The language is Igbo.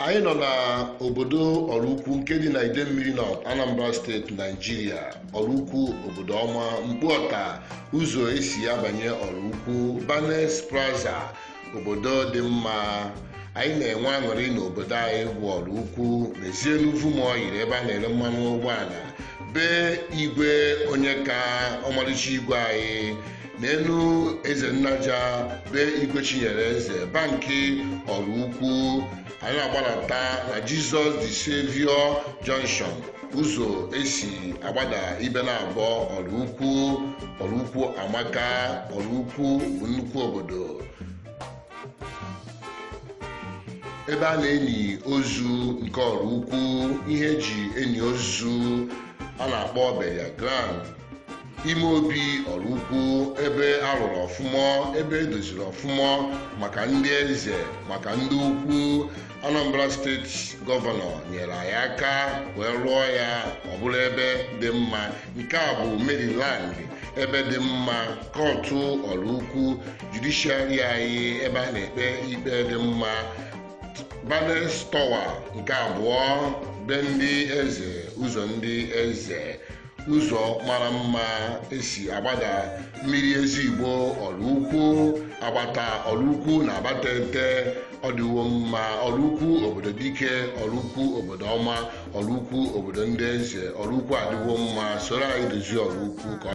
Anyị nọ na obodo Oraukwu nke dị na Idemmiri North, Anambra Steeti, Naijiria. Oraukwu, obodo ọma. Mkpuọta, ụzọ esi abanye Oraukwu, Banes Plaza, obodo dị mma. Anyị na-enwe aṅụrị n'obodo anyị bụ Oraukwu. N'ezienu Vumoyiri, ebe a na-ere mmanụ ụgbọala, bee igwe onye ka ọmarịcha igwe anyị n'elu eze nnaja, bee igwe Chinyere Eze, bankị Oraukwu. Anyị na-agbadata na Jesus the Savior Junction, ụzọ esi agbada ibe na abụọ Oraukwu. Oraukwu amaka. Oraukwu bụ nnukwu obodo ebe a na-eni ozu nke Oraukwu. Ihe eji eni ozu a na-akpọ burial ground. Ime obi Oraukwu, ebe a rụrụ ọfụma, ebe edoziri ọfụma maka ndị eze, maka ndị ukwu. Anambra Steeti gọvanọ nyere anyị aka wee rụọ ya, ọ bụrụ ebe dị mma. Nke a bụ Maryland, ebe dị mma. Kọtụ Oraukwu, judiciary anyị, ebe a na-ekpe ikpe dị mma. Banes Tower nke abụọ, be ndị eze, ụzọ ndị eze, ụzọ mara mma esi agbada mmiri Ezigbo Oraukwu, agbata Oraukwu na Abatete. Ọdịwo mma. Oraukwu, obodo dike. Oraukwu, obodo ọma. Oraukwu, obodo ndị eze. Oraukwu adịwo mma. Soro anyị dozie Oraukwu ka